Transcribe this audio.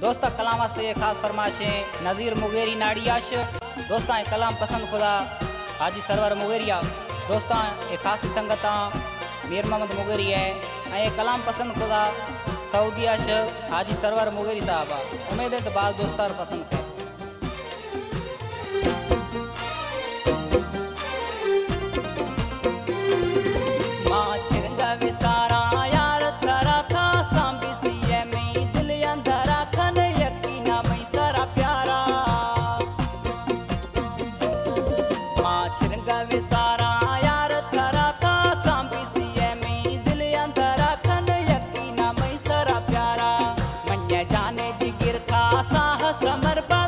دوستاں، کلام واسطے اے خاص فرمائش ایں نذیر مغیری ناڑی اش۔ دوستاں، اے کلام پسند کھدا حاجی سرور مغیری ءَ۔ دوستاں، اے خاصی سنگتاں میر محمد مغیری ءَ۔ اے کلام پسند کھدا سعودی اش حاجی سرور مغیری صاحب ءَ۔ امید ایں تو باز دوستاں پسند کھے۔ ما چرنگا وسارا یار ترا، تا سانبی سی اے مئی دل اندرا، کن یقینا مئی سرا پیارا۔ ما چرنگا وسارا یار ترا، تا سانبی سی اے مئی دل اندرا، کن یقینا مئی سرا پیارا۔ منی جان جگر تھا ساہ سمر با